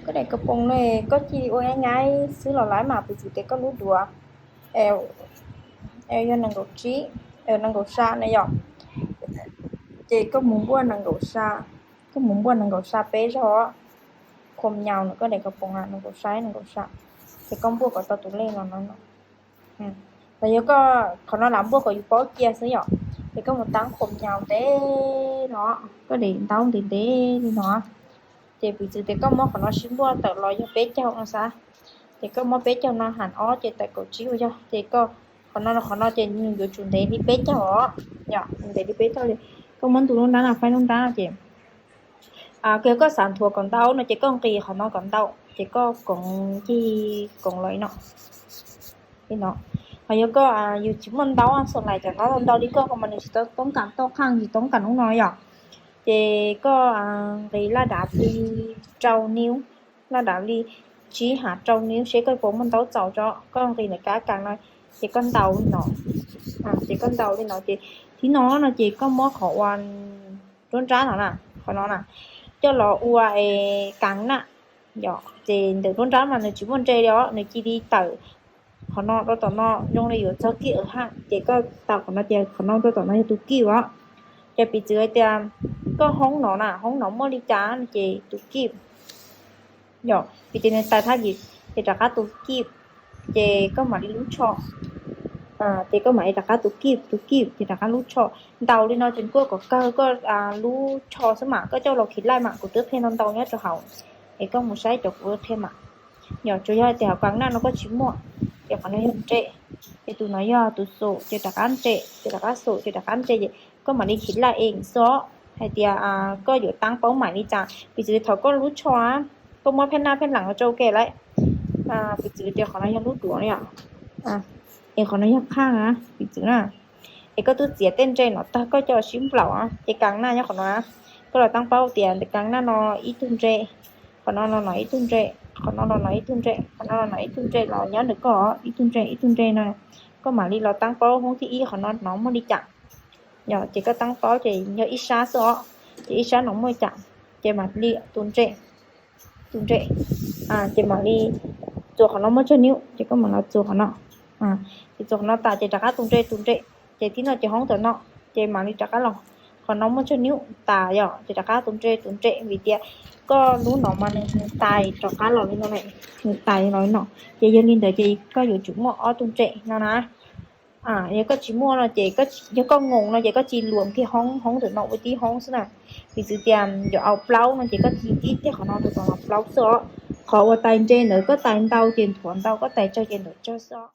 Koj daim kaus poom no koj cia li ua nyaib nyaib xwb los lawm mas, piv txwv tias koj lub duav yog nees nkaum tsib, nees nkaum sa na yom, ces koj mus npuaj nees nkaum sa, koj mus npuaj nees nkaum sa peb zaug, khom nyau no koj daim kaus poom nees nkaum sa, nees nkaum sa, ces koj npuaj kom tau tus lej no no. Los yog koj qhov no lam npuaj kom yus paub cia xwb yom, ces koj mus tab khom nyau ntev no, koj daim ntaub ntev ntev li no, ces piv txwv tias koj muab qhov no sib npuaj tawm los yog peb caug no xav, ces koj muab peb caug no ham ob ces tawm kaum tsib ua yog, ces koj qhov no qhov no ces nws yuav tsum ntev li peb caug os, yog ntev li peb caug li, koj muab ntu lub nrab no faib lub nrab no ces koj xav nthuav kom ntau no ces koj nqis qhov no kom ntau ces koj koov cig koov los li no, li no. Ho yog koj yus tsis muaj ntaub xav lais cov ntaub ntau li koj mas nws tsis tau toob kas toj qeej, tsis toob kas lub no yom, ces koj nqis laj dav li rau niv, laj dav li tsib ham rau niv seb koj puas muaj ntaub txaus tso, koj nqis ntawm kab kas no, ces koj ntaus li no, ces koj ntaus li no ces thib no no ces koj muab qhov ua nruab nrab no na, qhov no na, coj los ua kav naj, yog ces ntawm nruab nrab mas nws tsis muaj nre li os, nws cia li tawm qhov no rau tom no zoo li yuav txog kij haj, ces koj tau qhov no ces qhov no rau tom no yog tus kij os. Ces piv txwv hais tias koj hoob no na, hoob no muaj li cas no ces tus kij, yog piv txwv nws tawm thaj yim ces rov qab tus kij, ces koj mam li lub tsho, ces koj mam li rov qab tus kij, tus kij ces rov qab lub tsho, ntaus li no ces kuj kom kawg koj lub tsho xwb mas, koj coj los khiv laj mas, kuv twb qhia ntau ntau nyob rau hauv, es koj mus saib cov kuv qhia mas. Yog tsuas yog tias hauv kav naj no koj tsis muaj, ces qhov no yog nre, ces tus no yog tus xum ces rov qab nre, ces rov qab xum ces rov qab nre, ces koj mam li khiv laj ees xwb hais tias koj yuav tab paub mam li cas. Piv txwv thaum koj lub tsho, koj muab phab naj phab lees rau ke lawm, piv txwv tias qhov no yog lub duav, es qhov no yog qhaj, piv txwv na, es koj twb txiav tej nre no tag koj coj sib nplaum, ces kav naj nyob qhov no, koj los tab paub tias ntawm kav naj no ib tug nre, qhov no los no ib tug nre, qhov no los no ib tug nre, qhov no los no ib tug nre los nyob ntawm koj ib tug nre ib tug nre no, koj mam li los tab paub hoob thib ib qhov no no muaj li cas. Yog ces koj tab paub ces yog ib sab xwb os, ces ib sab no muaj li cas, ces mam li tus nre, tus nre, ces mam li txuas qhov no muaj tsawg niv ces koj mam los txuas qhov no, ces txuas qhov no tas ces rov qab tus nre tus nre, ces thib no ces hoob tam no, ces mam li rov qab los, qhov no muaj tsawg niv tas yog ces rov qab tus nre tus nre, vim tias koj lub no mas nws tais rov qab los li no, nws tais los li no, ces yog li ntawd ces koj yuav tsum muaj ob tug nre no na. Yog koj tsis muaj no ces, yog koj ngoos no ces koj cia li luam kiag hoob, hoob ntawm no ua tib hoob xwb na. Piv txwv tias yuav au plaub no ces koj cia li tib tiag qhov no rau tom no plaub xwb os. Qhov uas tais nre ntawd koj tais ntau ces nthuav ntau, koj tais tsawg ces nthuav tsawg xwb os.